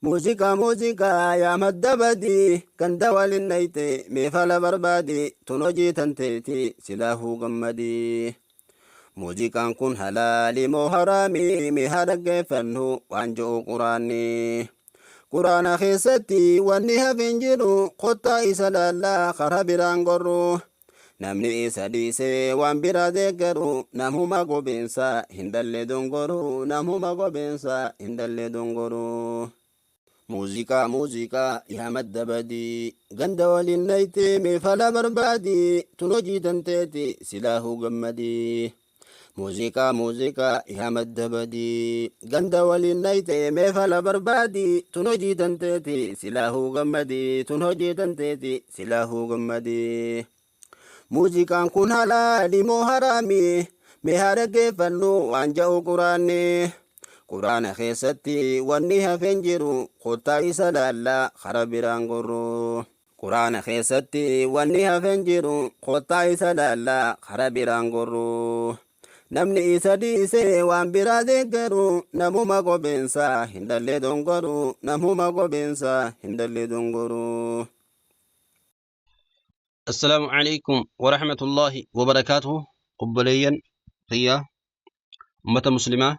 Muuziqaa muuziqaa yaa madda badii ganda waliin dhayxe mee fala barbaadi tun hojii tanteeti silaahuu gammadii. Muuziqaan kun halaali moo haraami mee haa dhaggeeffannu waan je'u quraanni. Quraana keessatti wanni hafe hin jiru kottaa isa laallaa karaa biraan gorru. Namni isa dhiisee waan biraa deeggaru namuma gobeensa hin dhalle dongoru namuma gobeensa hin dhalle dongoru. Muuziqaa muuziqaa yaa madda badii ganda waliin dhayxee mee fala barbaadi tun hojii tanteeti silaahuu gammadii. Muuziqaa muuziqaa yaa madda badii ganda waliin dhayxee mee fala barbaadi tun hojii tanteeti silaahuu gammadii tun hojii tanteeti silaahuu gammadii. Muuziqaan kun halaali moo haraami mee haa dhaggeeffannu waan ja'u quraanni. Quraana keessatti wanni hafe hin jiru kottaa isa laallaa kara biraan gorru. Quraana keessatti wanni hafe hin jiru kottaa isa laallaa kara biraan gorru. Namni isa dhiisee waan biraa deeggaru namuma qobeensaa hin dhalle dongoru namuma qobeensaa hin dhalle dongoru. Assalaamu alaikum warahmatullaahi wabarakaatuhu. Obboleeyyan kiyya ummata muslimaa,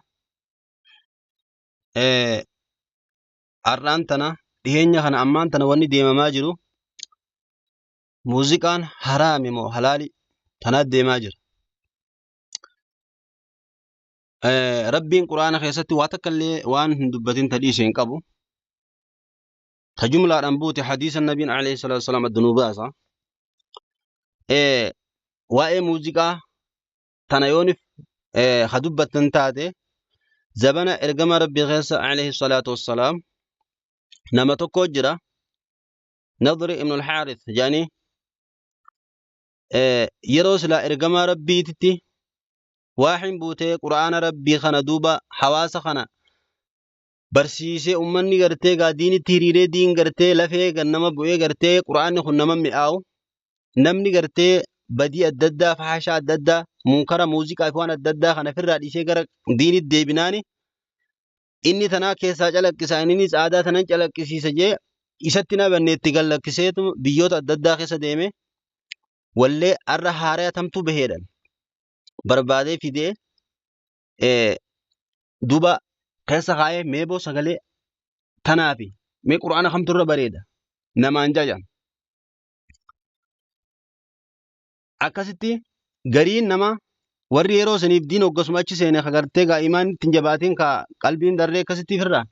har'aan tana dhiheenya kana ammaan tana wanni deemamaa jiru muuziqaan haraami moo halaali tanaat deemaa jira. Rabbiin quraana keessatti waa takka illee waan hin dubbatin ta dhiise hin qabu. Ta jumlaadhaan buute hadiisa nabiin alayhi salaatu wasalaam adda nuu baasa. Waa'ee muuziqaa tana yoonif ha dubbattan taate, zabana ergama rabbii keessa alayhi salaatu wassalaam nama tokko jira, Nadri ibn al-Haarith jedhanii. Yeroo silaa ergamaa rabbiititti waahin buutee qura'aana rabbii kana duuba hawaasa kana barsiisee, ummanni gartee gaa diinitti hiriiree, diin gartee lafee gan nama bu'ee, gartee qura'aanni kun nama mi'aawu, namni gartee badii adda addaa, faashaa adda addaa, munkara muuziqaa fi waan adda addaa kana ofirraa dhiisee gara diinitti deebinaani, inni tanaa keessaa calaqqisa, inninis aadaa tanan calaqqisiisa jee isatti na banne itti gallakkiseetu biyyoota adda addaa keessa deeme, wallee arra haaraya tamtuu baheedhan barbaadee fidee duuba keessa kaayee, meeboo sagalee tanaa fi mee qura'aana kamtu irra bareeda namaan jajan. Akkasitti gariin nama warri yeroo saniif diin hoggasuma achi seene ka gartee gaa imaan ittiin jabaatiin ka qalbiin darree akkasitti firraa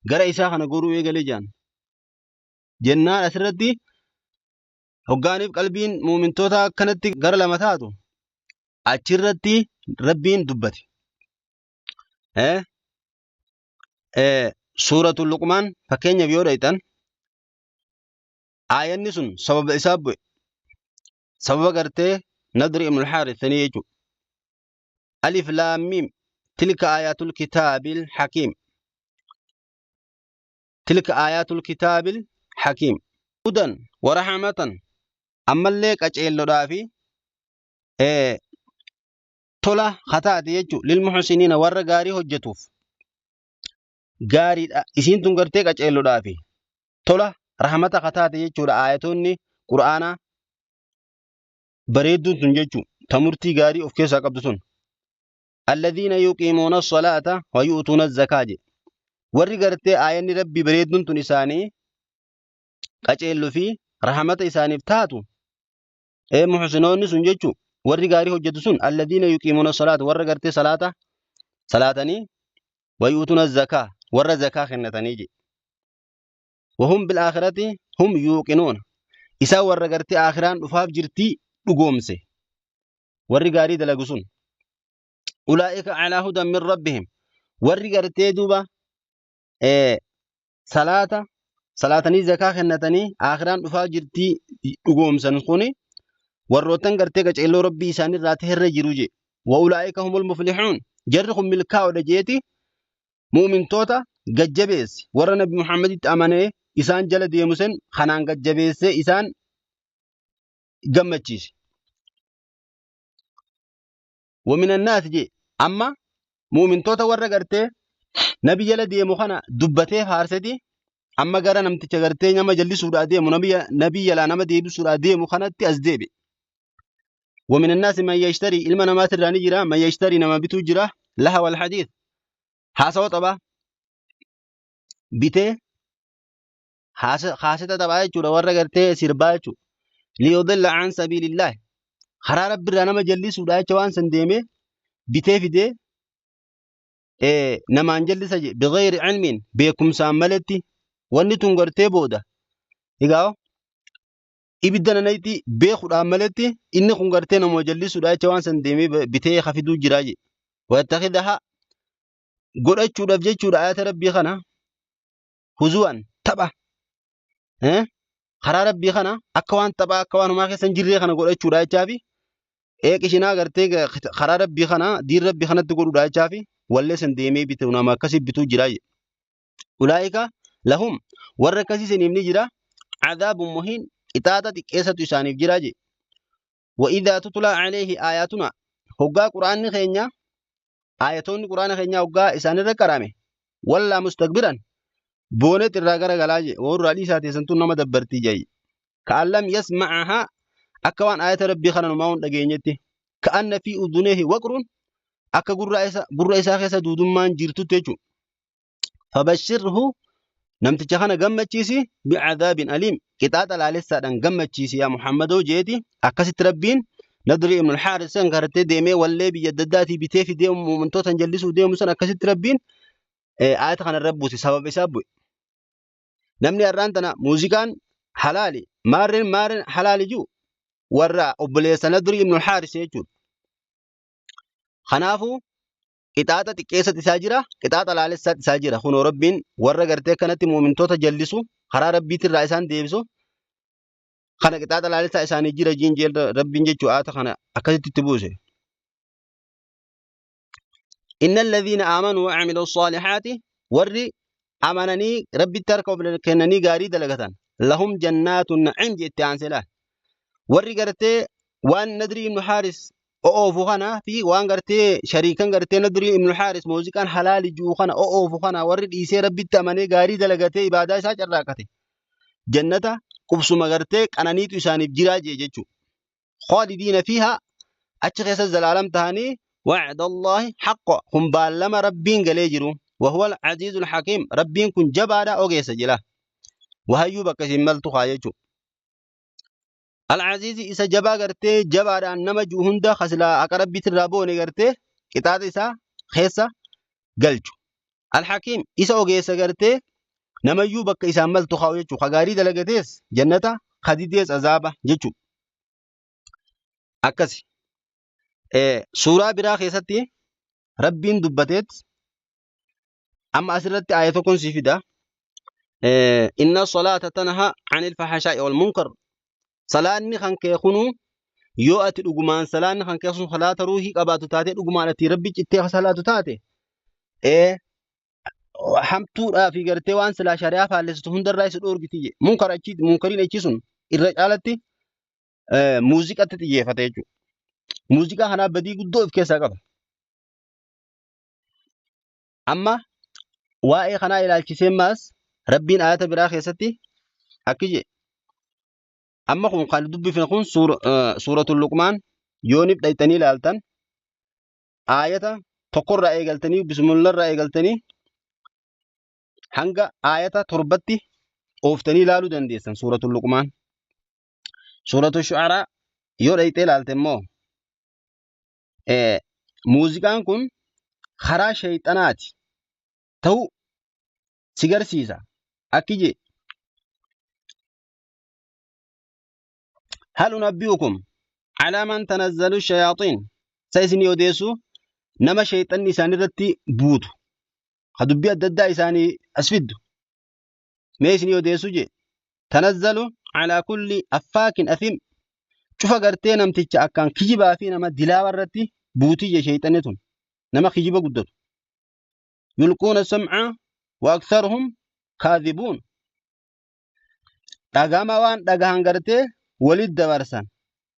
gara isaa kana goruu eegalee jaan. Jennaan asirratti hoggaaniif qalbiin muumintoota akkanatti gara lama taatu achirratti Rabbiin dubbate. Suuratul Luqmaan fakkeenyaaf yoo dhayxan, aayanni sun sababa isaa bu'e. Sababa gartee Nadri ibn al-Haarith sanii jechuudha. Alif Laam Miim tilka aayatul kitaabil hakiim. Tilka aayatul kitaabil hakiim. Hudan wa rahmatan, ammallee qaceellodhaa fi tola hataate jechuudha. Lil muhsiniina, warra gaarii hojjetuuf gaariidha. Isiin tun gartee qaceellodhaa fi tola rahmata hataate jechuudha. Aayatoonni qur'aanaa bareedduun tun jechuudha. Ta murtii gaarii of keessaa qabdu tun. Alladhiina yuqiimuuna salaata wa yu'tuuna zakaa jedhe. Warri gartee aayanni rabbii bareedduun tun isaanii qaceelluu fi rahmata isaaniif taatu, ee muhsinoonni sun jechuun warri gaarii hojjetu sun, alladhiina yuqiimuuna salaata, warra gartee salaata salaatanii, wayuutuna zakaa, warra zakaa kennatanii jedhe. Wahum bil aakhirati hum yuuqinuuna, isaan warra gartee aakhiraan dhufaaf jirtii dhugoomse warri gaarii dalagu sun. Ulaa'ika alaa hudan min rabbihim, warri gartee duuba salaata salaatanii zakaa kennatanii aakhiraan dhufaa jirtii dhugoomsan kuni warroottan gartee qaceelloo rabbii isaanii irraa ta'erra jiru jee. Wa ulaa'ika humul muflixuun, jarri kun milkaa'oodha jeeti mu'mintoota gajjabeesse, warra nabi Muhammaditti amanee isaan jala deemu sen kanaan gajjabeessee isaan gammachiise. Wa minannaas jee amma mu'mintoota warra gartee nabi jala deemu kana dubbatee faarseti. Amma gara namticha gartee nama jallisuudhaa deemu nabii jalaa nama deebisuudhaa deemu kanatti as deebi. ومن الناس من يشتري ilma namaatirraa ni jira من يشتري nama bituu jira لهو الحديث haasawa taphaa bitee haasata taphaa jechuudha warra gartee sirbaa jechuudha. ليضل عن سبيل الله karaa rabbiirraa nama jallisuudha jecha waan san deemee bitee fidee namaan jallisa jedhe بغير علم beekumsaan maletti wanni tun gartee booda egaa ibidda nanayti beekuudhaan maletti inni kun gartee nama jallisuudha jecha waan san deemee bitee hafiduu jira jedhe. ويتخذها godhachuudhaaf jechuudha ayata rabbii kana هزوا tapha karaa rabbii kana akka waan taphaa akka waan homaa keessa hin jirree kana godhachuudha jechaafi eeqishinaa gartee karaa rabbii kana diin rabbii kanatti godhuudha jechaafi wallee san deemee bitu nama akkasii bituu jira jedhe. أولئك لهم warra akkasii saniif ni jira عذاب مهين qixaaxa xiqqeessatu isaaniif jira jedhe. وإذا تتلى عليه آياتنا hoggaa quraanni keenya ayatoonni quraana keenyaa hoggaa isaanirra qarame ولى مستكبرا boonet irraa gara galaa jedhe warra dhiisaa teessantuun nama dabbartii jedhe. كأن لم يسمعها akka waan ayata rabbii kana numaa hin dhageenyetti كأن في أذنيه وقرا akka gurra isaa keessa duudummaan jirtutti jechuudha. فبشره namticha kana gammachiisi بعذاب أليم qixaaxa laalessaadhaan gammachiisi yaa Muhammadoo jeeti akkasitti rabbiin Nadri ibn al-Haaris san gartee deemee wallee biyya adda addaatii bitee fidee muumintootaan jallisuu deemu san akkasitti rabbiin ayata kana irra buuse sababa isaa bu'e. Namni har'aan tana muuziqaan halaali maarreen maarreen halaali jiru warra obboleessa Nadri ibn al-Haaris jechuudha. Kanaafuu qixaaxa xiqqeessatti isaa jira qixaaxa laalessaatti isaa jira kunoo rabbiin warra gartee akkanatti muumintoota jallisu karaa rabbiitirraa isaan deebisu kana qixaaxa laalessaa isaanii jira jiin jeel rabbiin jechuu ayata kana akkasitti itti buuse. إن الذين آمنوا وعملوا الصالحات warri amananii rabbitti harka of kennanii gaarii dalagatan لهم جنات النعيم jette aansee laal. Warri gartee waan Nadrii ibnu Haaris o'oofu kana fi waan gartee shariikan gartee Nadrii ibnu Haaris muuziqaan halaali jiru kana o'oofu kana warri dhiisee rabbitti amanee gaarii dalagatee ibaadaa isaa carraaqate jannata qubsuma gartee qananiitu isaaniif jiraa jee jechuudha. خالدين فيها achi keessa zalaalam tahanii وعد الله حقا kun baallama rabbiin galee jiru وهو العزيز الحكيم rabbiin kun jabaadha ogeessa jila wahayyuu bakka isin maltu haa jechuudha. العزيز isa jabaa gartee jabaadhaan nama jiru hunda kasilaa akka rabbiitirraa boone gartee qixaaxa isaa keessa galchu. الحكيم isa ogeessa gartee namayyuu bakka isaan maltu haa jechuudha. Ka gaarii dalagatees jannata kadidees azaaba jechuudha. Akkasi. Suuraa biraa keessatti rabbiin dubbateet amma asirratti aaya tokkoon si fida. إن الصلاة تنهى عن الفحشاء والمنكر salaanni kan kee kunuu yoo ati dhugumaan salaanni kan kee sun salaata ruuhii qabaatu taate dhugumaan ati rabbi cittee salaatu taate hamtuudhaa fi gartee waan silaa shari'aa faallessitu hundarraa isa dhoorgiti je. Munkar achi munkariin achi sun irra caalatti muuziqatti xiyyeeffate jechuudha. Muuziqaa kanaaf badii guddoo of keessaa qaba. Amma waa'ee kanaa ilaalchisee maas rabbiin ayata biraa keessatti akki jedhe. Amma kun kan dubbifne kun suuratul Luqmaan yoonif dhayxanii ilaaltan aayata tokkorraa eegaltanii bismillarraa eegaltanii hanga aayata torbatti ooftanii ilaaluu dandeessan suuratul Luqmaan. Suuratul Shu'araa yoo dhayxee ilaalte immoo muuziqaan kun karaa sheeyxanaati ta'uu si garsiisa. Akki jedhe هل أنبئكم على من تنزل الشياطين sa isinii odeessu nama sheeyxanni isaan irratti buutu ka dubbii adda addaa isaanii as fiddu mee isinii odeessu je تنزل على كل أفاك أثيم cufa gartee namticha akkaan kijibaa fi nama dilaawa irratti buutii je sheeyxanni tun nama kijiba guddatu يلقون السمع وأكثرهم كاذبون dhagama waan dhagahan gartee walit dabarsan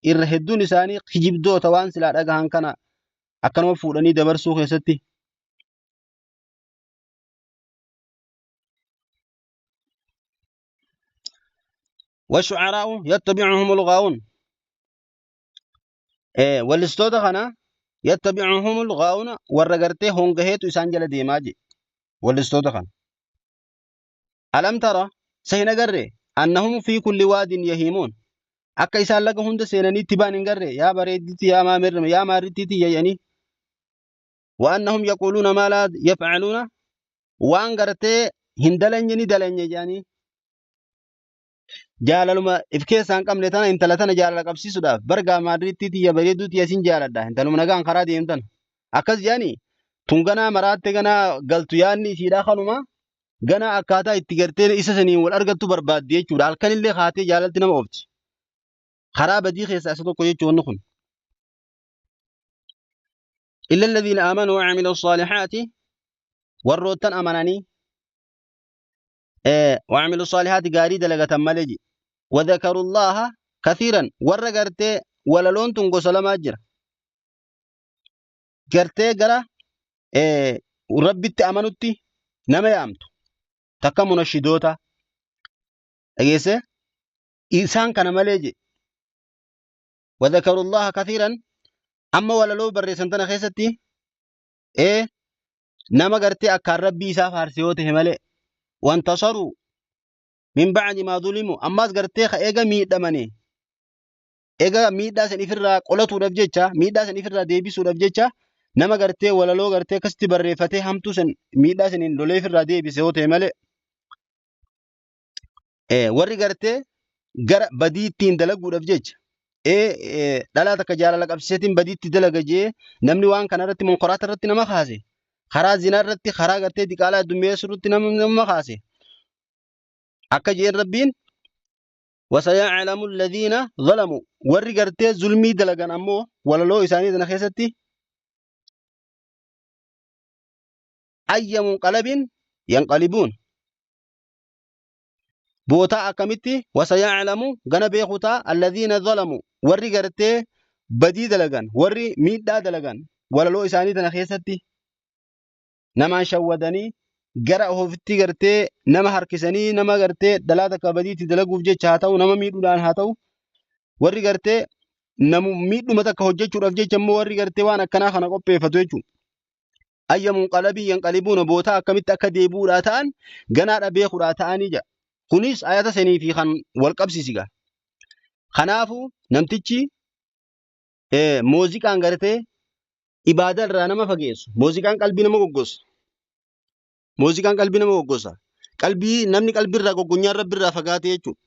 irra hedduun isaanii kijibdoota waan silaa dhagahan kana akkanuma fuudhanii dabarsuu keessatti. Washu'araa'u yattabi'uhumul ghaawun. Wallistoota kana yattabi'uhumul ghaawuna warra gartee hongaheetu isaan jala deemaa jedhe wallistoota kana. Alam tara sa hin agarre annahum fi kulli waadin yahiimuun akka isaan laga hunda seenanii itti ba'an hin garre yaa bareedditti yaa maamirrime yaa maarrittiitti yayyanii wa annahum yaquuluuna maa laa yaf'aluuna waan gartee hin dalanye ni dalanye jedhanii jaalaluma if keessaa hin qabne tana intala tana jaalala qabsiisuudhaaf bargaa maadriitti tiyya bareedduu tiyya sin jaaladha intaluma nagaan karaa deemtan akkas jedhanii tun ganaa maraatte ganaa galtu yaadni isiidhaa kanuma ganaa akkaataa itti gartee isa saniin wal argattu barbaaddi jechuudha halkanillee kaatee jaalalti nama oofti karaa badii keessaa isa tokko jechuun wanni kun. Illa alladhiina aamanuu wa amilu saalihaati warroottan amananii وعملوا الصالحات gaarii dalagatan malee je وذكروا الله كثيرا warra gartee walaloon tun gosa lamaa jira gartee gara rabbitti amanutti nama yaamtu takka munashidoota dhageesse isaan kana malee je وذكروا الله كثيرا amma walaloo barreessan tana keessatti nama gartee akkaan rabbii isaa faarse yoo ta'e malee wantasaruu min ba'di maa zulimu ammaas gartee ka eega miidhamanii eega miidhaa san ifirraa qolatuudhaaf jecha miidhaa san ifirraa deebisuudhaaf jecha nama gartee walaloo gartee akkasitti barreeffatee hamtuu san miidhaa saniin lolee ifirraa deebise yoo ta'e malee warri gartee gara badii ittiin dalaguudhaaf jecha dhalaa takka jaalala qabsiiseetiin badii itti dalaga jee namni waan kana irratti monkoraata irratti nama kaase karaa zinaa irratti karaa gartee diqaalaa heddummeessuu irratti nama kaase akka jeen rabbiin wasaya'lamu alladhiina zalamu warri gartee zulmii dalagan ammoo walaloo isaanii tana keessatti ayya munqalabin yanqalibuun bootaa akkamitti wasaya'lamu gana beeku ta'a alladhiina zalamu warri gartee badii dalagan warri miidhaa dalagan walaloo isaanii tana keessatti namaan shawwadanii gara ofitti gartee nama harkisanii nama gartee dhalaa takka badiitti dalaguuf jecha haa ta'u nama miidhuudhaan haa ta'u warri gartee namu miidhuma takka hojjechuudhaaf jecha immoo warri gartee waan akkanaa kana qopheeffatu jechuudha. Ayya munqalabii yanqalibuuna bootaa akkamitti akka deebi'uudhaa ta'an ganaadha beekuudhaa ta'anii jedha. Kunis ayata sanii fi kan wal qabsiisiga. Kanaafuu namtichi muuziqaan gartee ibaadaa irraa nama fageessu. Muuziqaan qalbii nama goggosa. Muuziqaan qalbii nama goggosa. Qalbii namni qalbii irraa goggonyaan rabbi irraa fagaate jechuudha.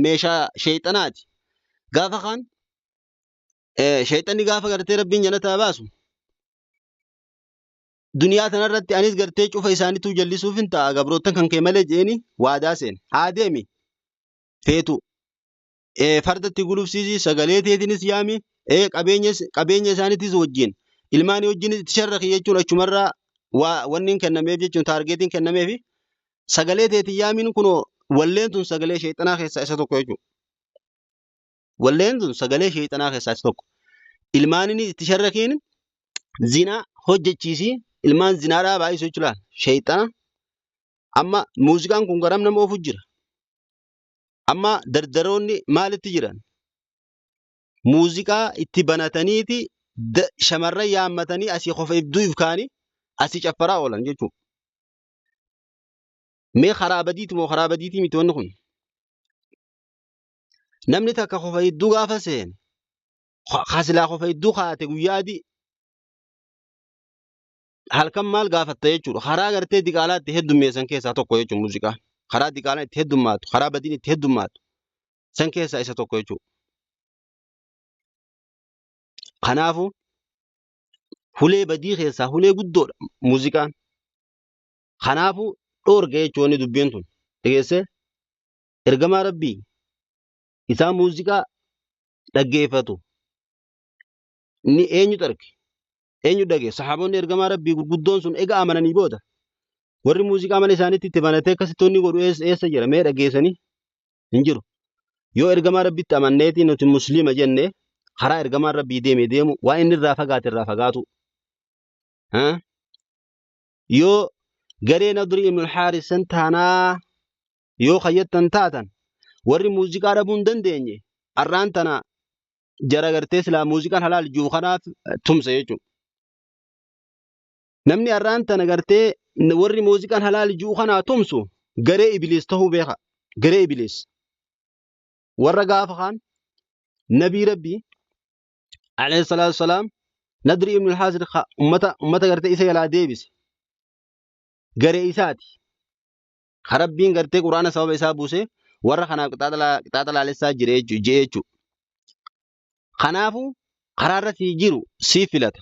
Meeshaa sheexanaati. Gaafa kaan sheexanni gaafa gartee rabbiin janataa baasu duniyaa tanarratti anis gartee cufa isaaniituu jallisuuf hin ta'a gabroottan kan kee malee jeeni waadaa seene. Haa deemi feetu fardatti gulufsiisi sagalee teetinis yaami qabeenya isaaniitis wajjin ilmaanii wajjinis itti sharraki jechuun achumarraa waa wanni hin kennameef jechuun taargeetiin kennameef sagalee teetiin yaamiin kunoo walleen tun sagalee sheexanaa keessaa isa tokko jechuudha. Walleen tun sagalee sheexanaa keessaa isa tokko. Ilmaaniin itti sharrakiin zinaa hojjechiisi ilmaan zinaadhaa baay'isu jechuudha. Sheexana amma muuziqaan kun garam nama oofu jira. Amma dardaroonni maalitti jiran? Muuziqaa itti banataniiti shamarran yaammatanii asii qofa ibduu ifkaanii asii caffaraa oolan jechuudha. Mee karaa badiiti moo karaa badiitii miti wanni kun? Namni takka qofa hedduu gaafa seene kasilaa qofa hedduu kaate guyyaa adii halkan maal gaafatta jechuudha. Karaa gartee diqaalaa itti heddummeessan keessaa tokko jechuudha muuziqaan. Karaa diqaalaan itti heddummaatu, karaa badiin itti heddummaatu san keessaa isa tokko jechuudha. Kanaafuu hulee badii keessaa hulee guddoodha muuziqaan. Kanaafuu dhoorga jechuun wanni dubbiin tun. Dhageessee ergamaa rabbii isaa muuziqaa dhaggeeffatu ni eenyutu arge? Eenyu dhage? Sahaabonni ergamaa rabbii gurguddoon sun ega amananii booda warri muuziqaa mana isaaniitti itti banatee akkasitti wanni godhu eessa jira? Mee dhageessanii? Hin jiru. Yoo ergamaa rabbitti amanneetii nuti musliima jenne karaa ergamaan rabbii deeme deemu waan inni irraa fagaate irraa fagaatu. Yoo garee Nadrii ibn al-Haaris san taanaa yoo kayyattan taatan Warri muuziqaa dhabuu hin dandeenye arraan tana jara gartee silaa muuziqaan halaal jiru kanaaf tumsa jechuudha. Namni arraan tana gartee warri muuziqaan halaal jiru kanaa tumsu garee ibliis tahuu beeka. Garee ibliis. Warra gaafa kaan nabii rabbii alayhi salaatu wasalaam Nadri ibn al-Haasir ummata gartee isa jalaa deebise. Garee isaati. Ka rabbiin gartee quraana sababa isaa buuse warra kanaaf qixaaxa laalessaa jire jechuudha. Kanaafuu karaa irra sii jiru sii filata.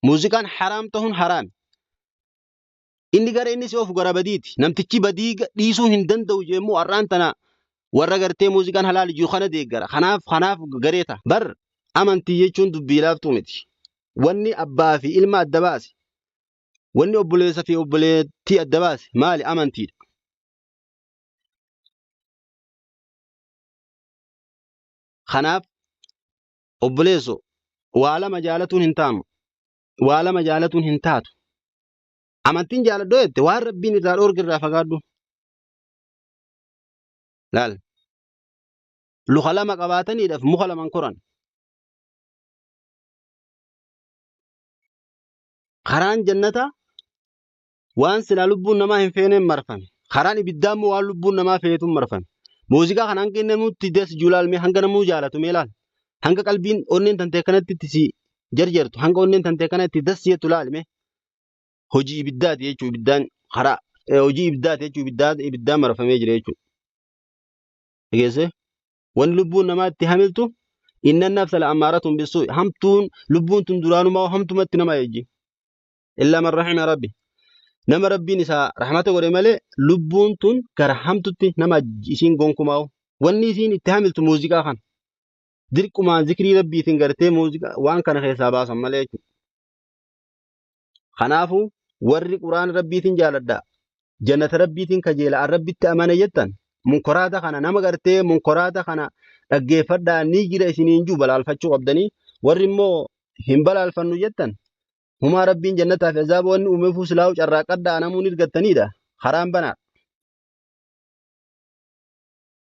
Muuziqaan haraam tahuun haraami. Inni gara inni si oofu gara badiiti. Namtichi badii dhiisuu hin danda'u jeemmoo har'aan tana warra gartee muuziqaan halaali jiru kana deeggara. Kanaaf garee ta'a. Bar amantii jechuun dubbii laaftuu miti. Wanni abbaa fi ilma adda baase, wanni obboleessa fi obboleettii adda baase maali? Amantiidha. Kanaaf obboleesso waa lama jaalatuun hin taanu. Waa lama jaalatuun hin taatu. Amantiin jaaladhu jette waan rabbiin irraa dhoorge irraa fagaadhu. Laal. Luka lama qabaataniidhaaf muka laman koran. Karaan jannataa waan silaa lubbuun namaa hin feeneen marfame. Karaan ibiddaa immoo waan lubbuun namaa feetuun marfame. Muuziqaa kana hanga inni namuutti das jiru laalmee hanga namuu jaalatu mee laal. Hanga qalbiin onneen tantee kanatti itti si jarjartu hanga onneen tantee kana itti das jettu laalmee. Hojii ibiddaati jechuun ibiddaan karaa hojii ibiddaati jechuun ibiddaan marfamee jira jechuudha. Dhageessee? Wanni lubbuun namaa itti hamiltu inna nafsa la ammaaratun bisuu hamtuun lubbuun tun duraanumaa hamtumatti nama ejji. Illaa man rahima rabbi. Nama rabbiin isaa rahmata godhe malee lubbuun tun gara hamtutti nama isiin gonkumaa'u. Wanni isiin itti hamiltu muuziqaa kana. Dirqumaan zikrii rabbiitiin gartee muuziqaa waan kana keessaa baasan malee jechuudha. Kanaafuu warri quraana rabbiitiin jaaladha. Jannata rabbiitiin kajeela an rabbitti amane jettan munkoraata kana nama gartee munkoraata kana dhaggeeffadhaa ni jira isiniin jiru balaalfachuu qabdanii warri immoo hin balaalfannu jettan humaa rabbiin jannataa fi azaaba wanni uumeefuu silaa'u carraaqadhaa namuun ergattaniidha karaan banaadha.